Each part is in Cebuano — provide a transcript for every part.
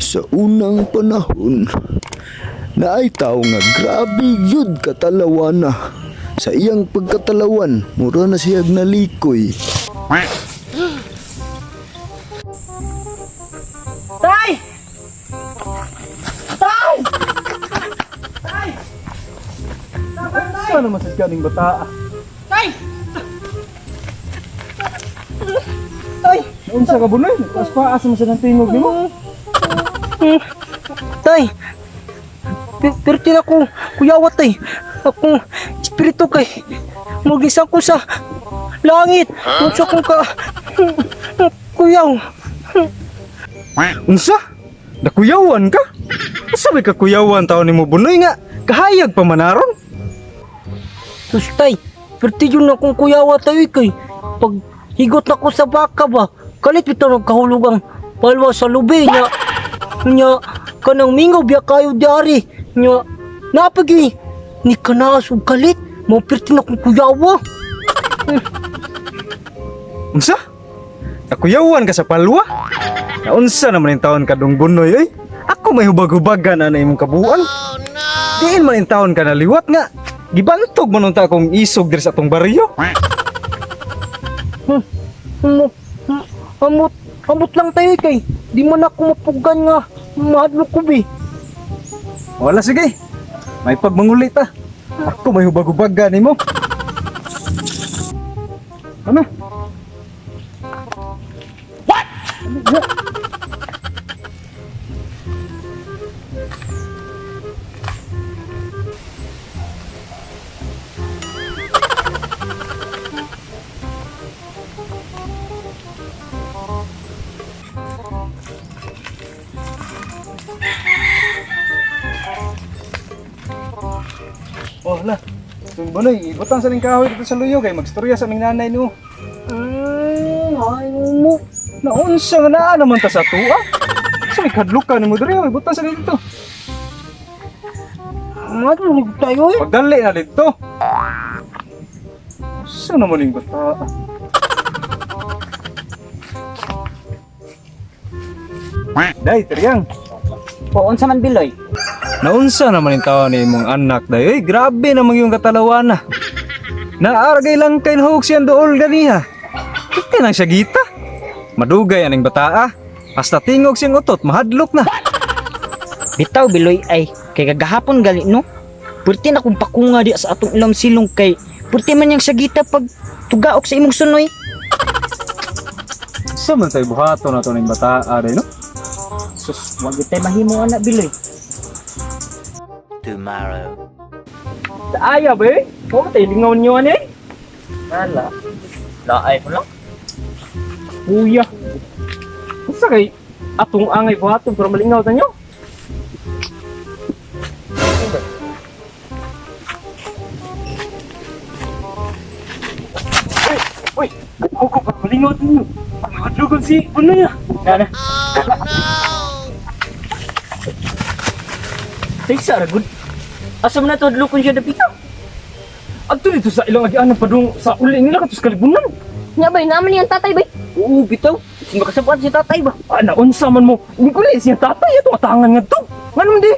Sa unang panahon, naay tao nga grabe yun katalawan na. Sa iyang pagkatalawan, mura na siya nalikoy. Tay! Tay! Tay! Saan naman sa ganing bata? Tay! Tay! Unsa ka bunoy? Pas paas mo sa ng tingog nimo. Tay! Perti na ko, kuyawa tay. Akong espiritu kay. Mugisan ko sa langit. Unsa kong ka kuyaw. Unsa? Nakuyawan ka? Unsa may kakuyawan taon nimo bunoy nga? Kahayag pa manaron? Sus tay, perti yun akong kuyawa tayo kay. Pag higot na ko sa baka ba, kalit bitaw nagkahulog ang palwa sa lubi niya. Nya, kanang mingaw biya kayo diari. Nya, napagi, ni kanaas og kalit. Mao perti na akong kuyawa. Unsa? Nakuyawan ka sa palwa? Naunsa naman yung taon ka dong bunoy oy? Ako may hubag-hubagan ana imong kabuan. Diin man yung taon ka naliwat nga. Gibantog man unta akong isog diri sa atong baryo. Amot, amot, amot lang tayo kay. Di man ako mapugan nga. Mahadlok ko bi. Wala sige. May pagmangulit ah. Ako may hubag-hubagan nimo. Ano? What? Oh, la. Tumbonoy, ibutang sa ning kahoy dito sa luyo kay magstorya sa aming nanay no. Ay mo. Naunsa nga naa naman ta sa tuwa. Sa may kadlok ka nimo diri, oh, ibutang sa dito. Mahadlok tayo eh. Pagdali na dito. Sa naman yung bata? Day, Triang. Po, unsa man biloy? Naunsa naman yung taon ni imong anak day. Uy, grabe naman yung katalawan na. Naargay lang kay nahug siyang dool ganiha. Kita nang siya gita. Madugay aning bataa. Hasta tingog siyang utot, mahadlok na. Bitaw biloy ay kay kagahapon gali no. Purti na kong pakunga di sa atong ilang silong kay purti man yang sagita pag tugaok sa imong sunoy. Sa man tayo buhaton na to ning bataa day no? Sus, wag gyud tay mahimo ana biloy. Tomorrow. Taaya ba eh? Huwag tayo lingaw niyo ano eh. Wala. Laay ko lang. Kuya. Unsa kay atong angay buhaton pero malingaw ta nyo? Uy, uy, ako pa malingaw ta nyo. Mahadlogon si Bunoy ah. Nana. Taysa ra gud. Asa man na to adlokon siya dapita? Adto dito sa ilang agianan padung sa uli nila katos kalibunan. Nya bay, naman niyang tatay bay. Oo, bitaw. Sin makasabot si tatay ba? Ah, naunsa man mo. Hindi ko siya tatay atong atangan nga to. Nganong di?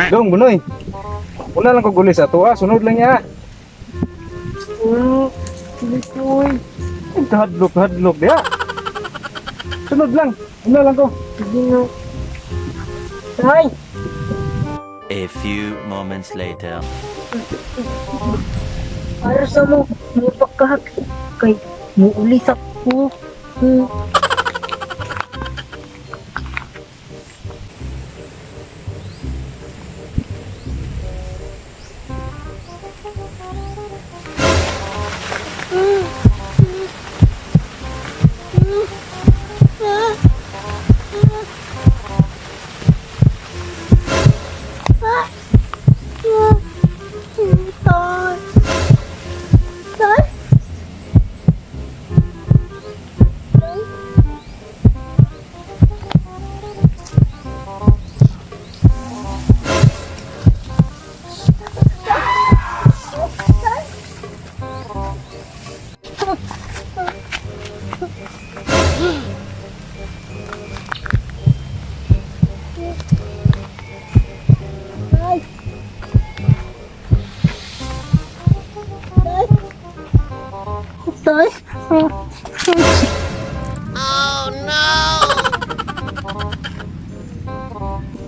Dong, bunoy. Una lang ko guli sa tuwa, sunod lang niya. Uy, Ay, Kahadlok, kahadlok diya. Sunod lang. Una lang ko. sige na. Tay, A few moments later. para sa mo, mo pagkahak kay muuli sa ko. Tay. Tay.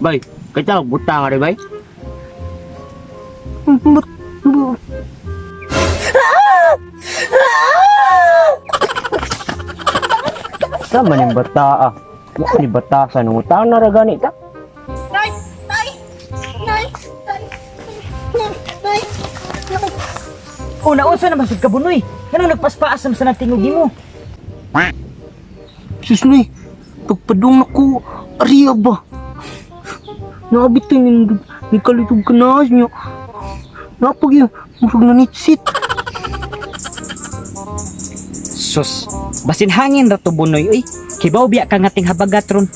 Bay, kita butang ari bay. Sama ning bata ah. Wa ni bata sa nangutana na ra gani ta. Nay! Tay! Nay! Tay! Nay! Nay! Nay! Una unsa naman sud ka Bunoy? Nganong nagpaspaas naman sa nagtingog nimo? Sus nay, pagpadung nako, ariya ba? Naabit tayo ni kalitog ka na niya. Napag yun, murag nanitsit. Sus, basin hangin ra to Bunoy oy. Kibaw biya ka nga ting habagat ron.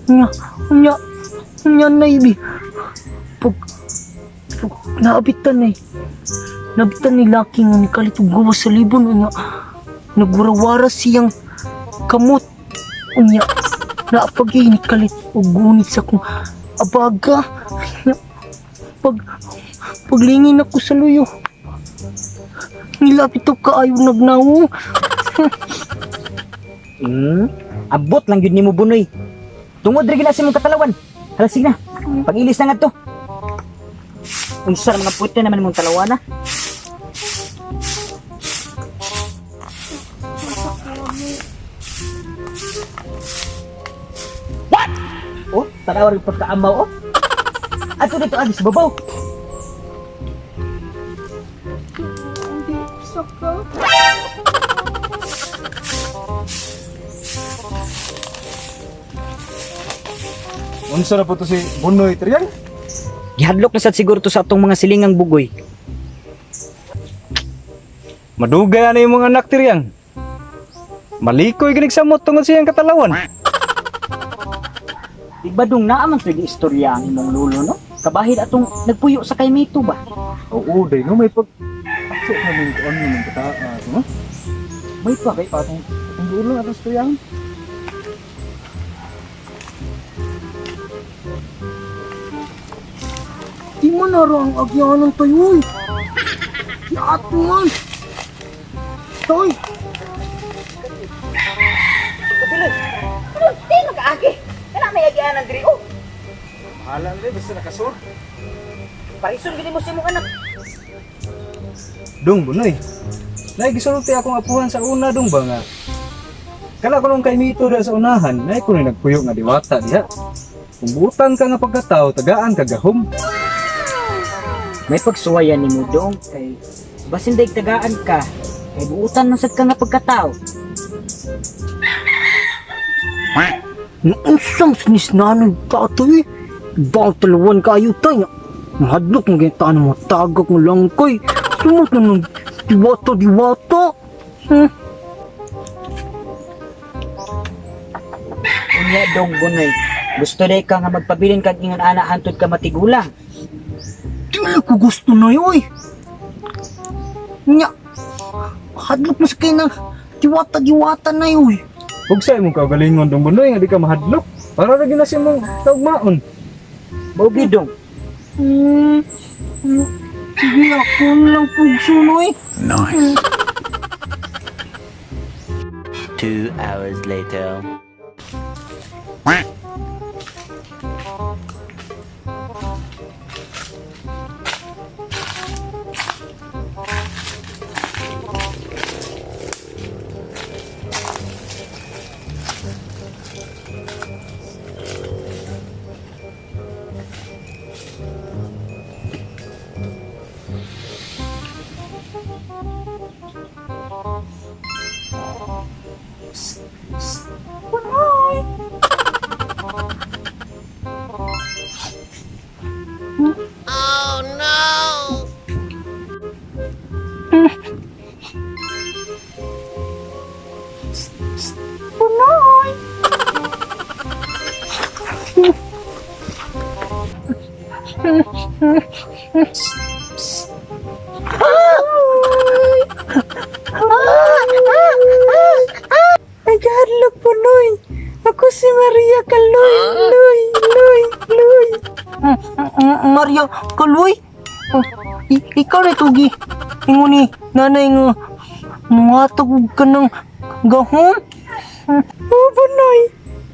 Nya, nya, nya nay bi. Pag, pag naabitan nay, naabitan ni laki nga ni kalitog gawas sa libon unya. Nagwarawara siyang kamot unya. Naapag ni kalit og gunit sa kong abaga. Nya, pag paglingin ako sa luyo. Nilapit to kaayo nagnawo. Abot lang gyud nimo Bunoy. Tungod ra gyud na sa imong katalawan. Hala sige na. Pag-ilis na ngadto. Unsa ra mga puti naman imong talawana? What? Oh, tanaw rin pagkaamaw oh. Ato dito agis babaw. Hindi, saka. Unsa na po to si Bunoy Triang? Gihadlok na sad siguro to sa atong mga silingang bugoy. Madugay na imong anak Triang. Malikoy ganig samot tungod siyang katalawan. Di ba dong naa man to'y istorya ang imong lulo no? Kabahid atong nagpuyo sa kay Mito ba? Oo, day no may pag Aso na min kuan ng bata, no? May pa kay patong atong dulo atong istoryahan. Di man naro ang agyanan tayo eh. Si ato man. Tay! Di makaagi. Kana may agianan diri oh. Bahala na basta nakasur. Parison gid mo sa imong anak. Dong Bunoy. Nay gisulti akong apuhan sa una dong ba nga. Kala ko nung kay Mito dahil sa unahan, nay ko ni nagpuyo nga diwata diha. Kung butan ka nga pagkatao, tagaan ka gahom. May pagsuwayan nimo dong kay basin daig tagaan ka kay buutan man sad ka nga pagkatao. Naunsang sinisnanoy tatay eh. Ibang talawan kayo tay. Mahadlok ng ganyan ng mga tagak ng langkoy. Sumot na ng diwata diwata. Unya dong Bunoy. Gusto day ka nga magpabilin kag ingon ana hantod ka matigulang. Dili ko gusto na yun eh. Nya, hadlok mo sa kayo ng diwata diwata na yun eh. Ug sa imong kaugalingon dong Bunoy nga di ka mahadlok. Para ra gyud na sa imong kaugmaon. Mao gyud dong. Sige, ako na lang pugsunoy. 2 hours later. Nagahadlok po, Noy. Ako si Maria Kaloy. Loy, Loy, Loy. Maria Kaloy? Oh, ikaw na tugi. Ingon ni nanay nga muhatag og ka ng gahom. Oh, Bunoy.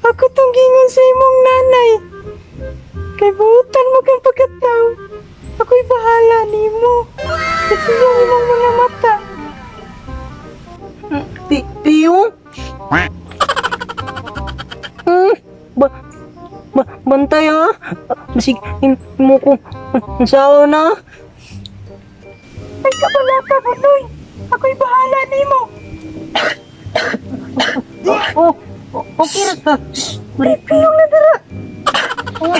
Ako tong gingon sa imong nanay. Bantay ha. Masig mo ko unsaon na. Ay, kabala ka, Bunoy. Ako'y bahala nimo. Oh, okay ra ka. Piyong na dara. Oh,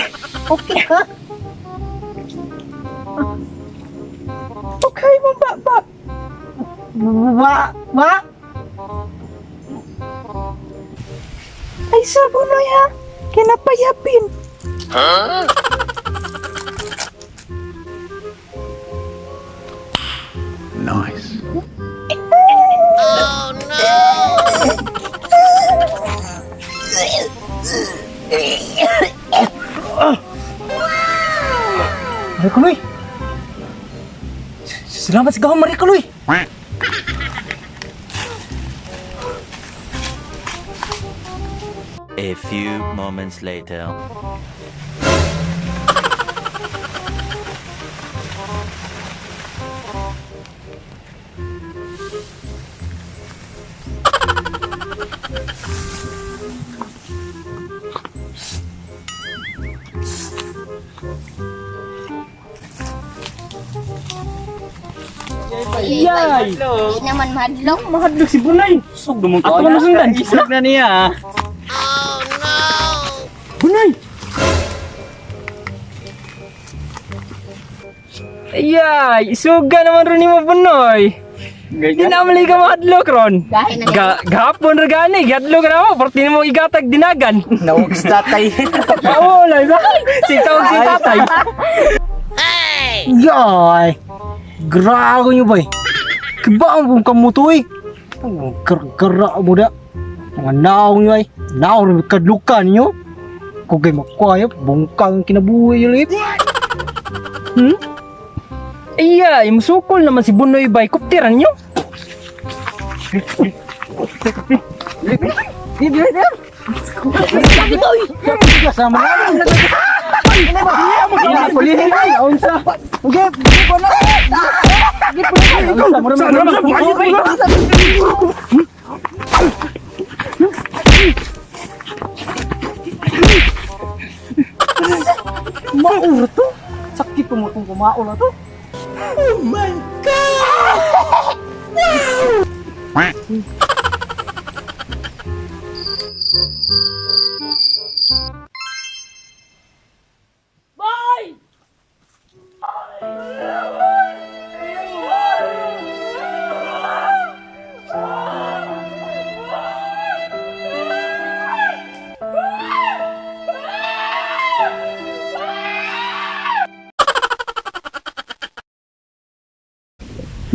okay ka. Okay mo ba ba? Wa, wa. Ay sa Bunoy ha. Kinapayapin. Marikuloy. Salamat sa gahom, Marikuloy. A few moments later. Yay! Di naman madlong. Mahadlok si Bunay. Sug dumong Ato na sundan. Isog na niya. Bunay! Yay! Isuga naman ron nimo Bunoy. Di na mali ka mahadlok ron. Gahi na Ga gahapon ra gani, gihadlok na mo, porti nimo igatag dinagan. Nawag sa tatay. Oo, lang ba? Si tawag si tatay. Yay! Grabe nyo bay. Kibaang kong kamutoy. Gara mo na. Mga naong nyo ay. Naong rin kadlukan nyo. Kung kay makuha bungkang kinabuhi yun ulit. Iya, musukol naman si Bunoy bay, kuptiran nyo. Kasama na. Mauro to. Sakit po mo kung kumaula to.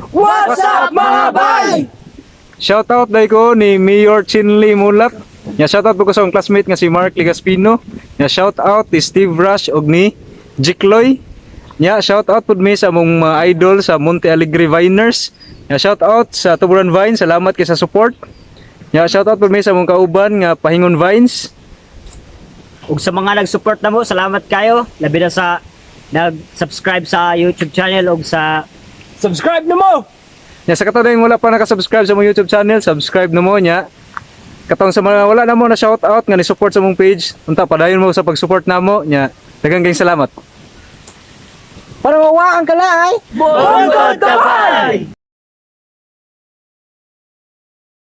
What's up mga bay? Shoutout dai ko ni Mayor Chinley Mulat. Nya shoutout po ko sa akong classmate nga si Mark Ligaspino. Nya shoutout ni Steve Rush og ni Jikloy. Nya shoutout pud mi sa among mga idol sa Monte Alegre Viners. Nya shoutout sa Tuburan Vine, salamat kay sa support. Nya shoutout pud mi sa among kauban nga Pahingon Vines. Ug sa mga nag-support na mo, salamat kayo. Labi na sa nag-subscribe sa YouTube channel ug sa Subscribe na mo! Nya sa katong wala pa nakasubscribe sa among YouTube channel, subscribe na mo nya. Katong sa mga wala na mo na shoutout nga ni support sa among page, unta padayon mo sa pag-support namo nya. Daghang kayong salamat. Para mawaan ka lang ay. Bongkot kabay!